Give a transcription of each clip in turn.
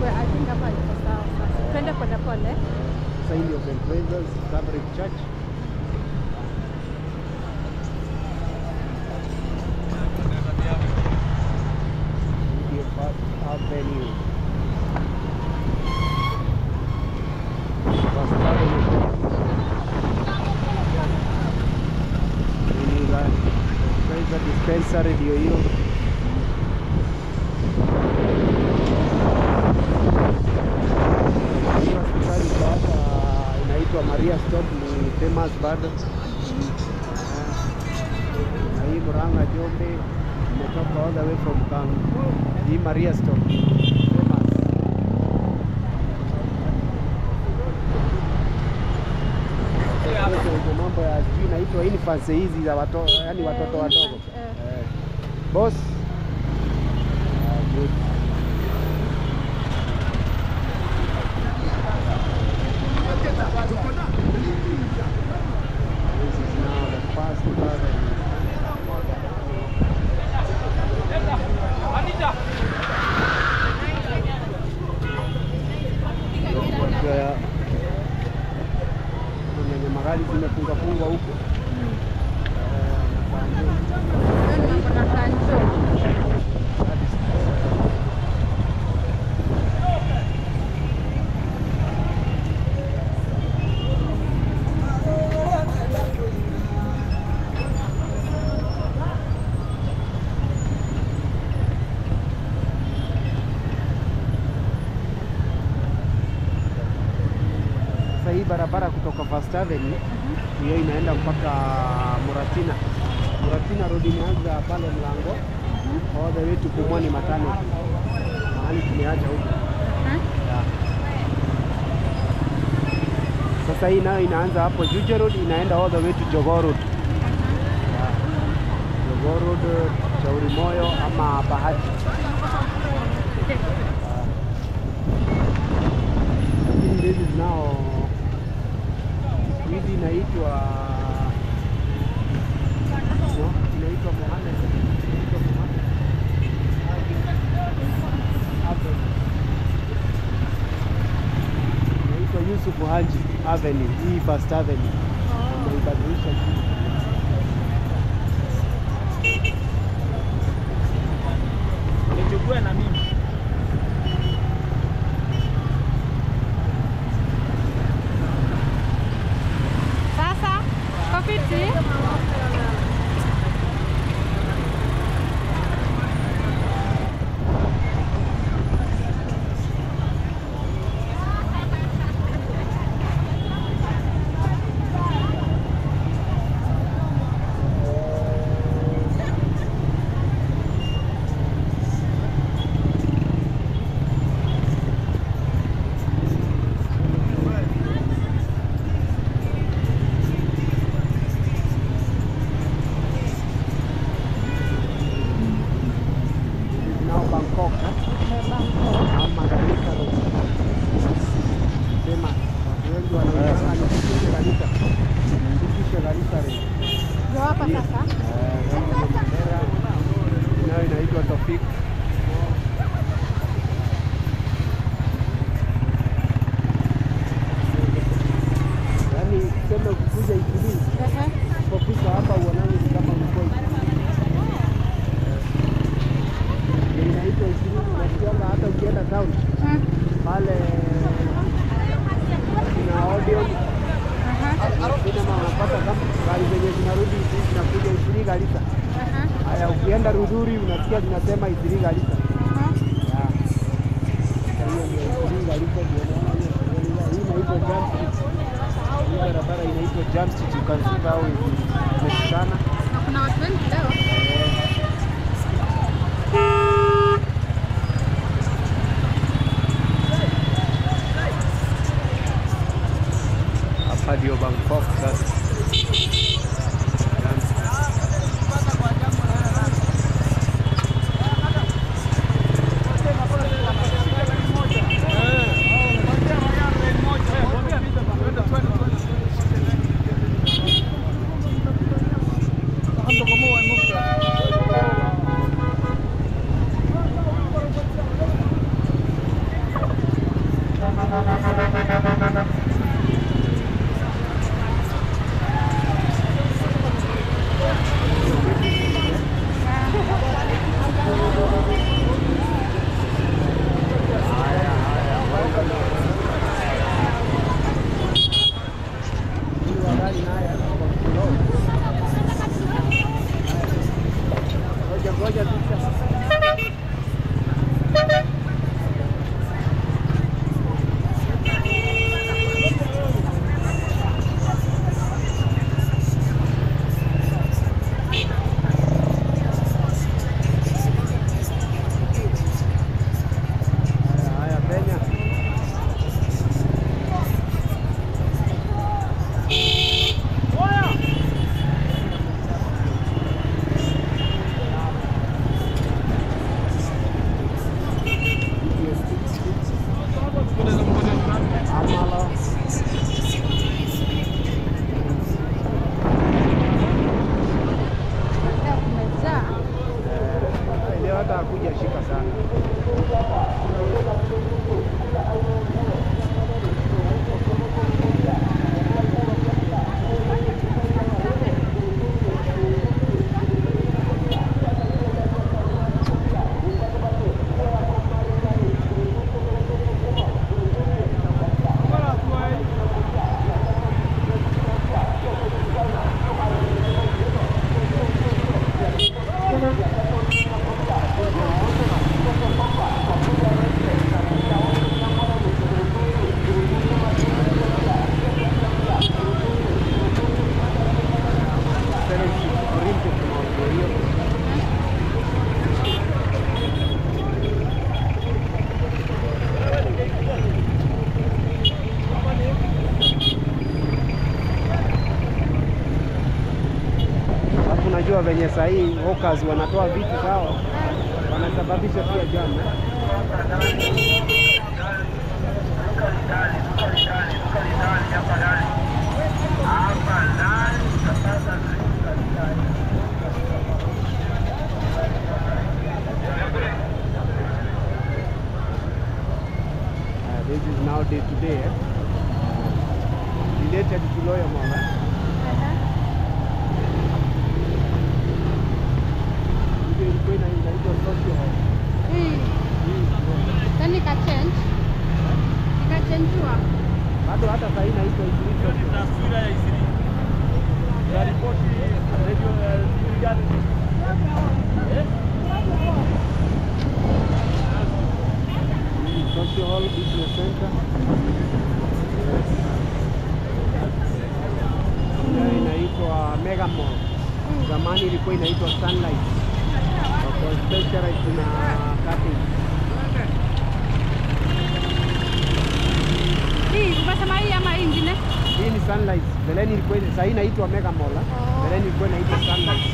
I think hapa iko sawa sasa. Twende pole pole. Sasa hii ndio St. Francis Catholic Church. Ndio First Avenue. First Avenue. Hii ni St. Francis Dispensary ndio hiyo. Inaitwa Maria Stop, ni famous bado. Na hii Murang'a Jombe imetoka all the way from Kang. Hii Maria Stop famous. Sasa mambo ya sijui inaitwa infancy hizi za watoto, yani watoto wadogo. Boss. Good. This is now the first avenue. Kuna magari zimefunga fungwa huko. Kuna kanjo. Hii barabara kutoka First Avenue hiyo inaenda mpaka Muratina. Muratina Road inaanza pale mlango all the way to Pumwani Matano, mahali tumeacha huko. Sasa hii nayo inaanza hapo Juja Road inaenda all the way to Jogoo Road. Jogoo Road, Shauri Moyo ama Bahati. Lakini this is now hizi inaitwa inaitwa Mohamed, inaitwa Mohamed Avenue. Inaitwa Yusuf Haji Avenue, hii First Avenue. Wameibadilisha jina. Nichukue na mimi. Sasa, coffee. Bangkok, ama Garissa Road. Sema watu wengi wanaona ni Fikishe Garissa. Fikishe Garissa Road. Ndio hapa sasa. Nayo inaitwa Tofik. Yaani sema ukikuja Ikulu, ukifika hapa uonani ni kama uko Ikulu. Inaitwa Ikulu, unasikianga hata ukienda town pale kuna Odeon. Cinema unapata kama gari zenye zinarudi zinakuja Isili Garissa. Haya, ukienda Rudhuri unasikia zinasema Isili Garissa. Hiyo ndio Isili Garissa, ndio hii inaitwa Jam Street. Hii barabara inaitwa Jam Street, you can see how imeshikana. Na kuna watu wengi leo. Hapa ndio Bangkok sasa. Unajua venye sahii hawkers wanatoa vitu zao, wanasababisha pia jam. This is now day to day, related to lawyer mama. Then ikachange. Ikachangewa. Bado hata sasa inaitwa Isiri. Ni taswira ya Isiri. Ya ripoti radio TV gani? Social Hall Business Center. Yes. Inaitwa Mega Mall. Zamani ilikuwa inaitwa Sunlight. Kwa specialized na cutting. Hii umesema hii ama hii ingine? Hii ni Sunlight. Beleni ilikuwa sasa inaitwa Mega Mall. Beleni ilikuwa inaitwa Sunlight.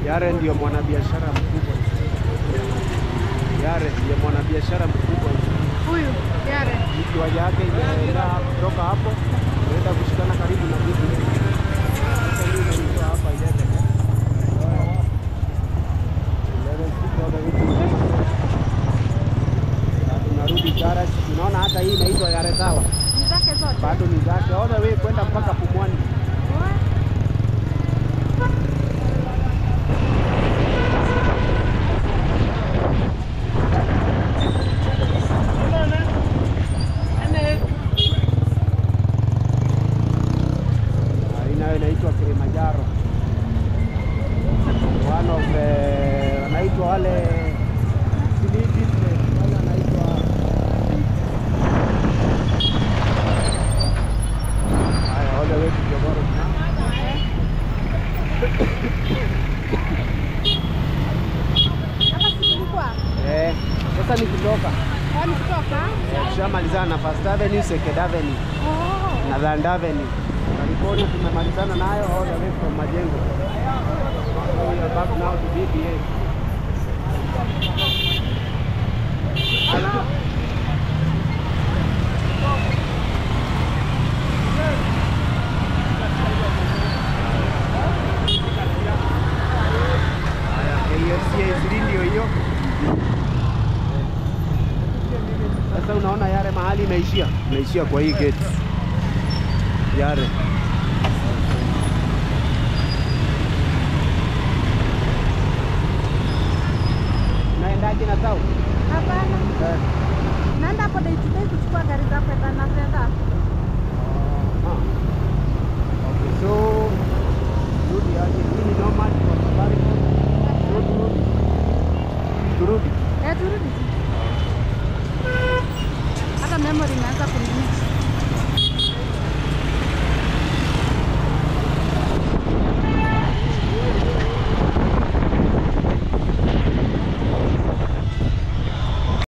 Yare ndio mwanabiashara mkubwa. Yare ndio mwanabiashara mkubwa. Huyu Yare. Kiwanja yake inaenda kutoka hapo inaenda kushikana karibu na bibi. Sasa hapa ile. Tunarudi garage. Unaona hata hii inaitwa Yare Tower. Ni zake zote. Bado ni zake. All the way kwenda mpaka Pumwani. Inaitwa Kilimanjaro. One of the wanaitwa wale business wale wanaitwa haya wale wetu Jogoro. Hapa si tulikuwa? Eh. Sasa ni kutoka. Ni kutoka? Tushamalizana na First Avenue, Second Avenue na Third Avenue. California tumemalizana nayo all the way from Majengo. So we are back now to BBA. Haya, KFC A3 ndio hiyo. Sasa unaona yale mahali imeishia, imeishia kwa hii gate. Yale. Naendaje na tao? Hapana. Naenda hapo day to day kuchukua gari za fedha na fedha. Okay, so rudi aje? Hii ni nomad kwa Safaricom. So turudi. Turudi. Eh, turudi. Hata memory imeanza kunini.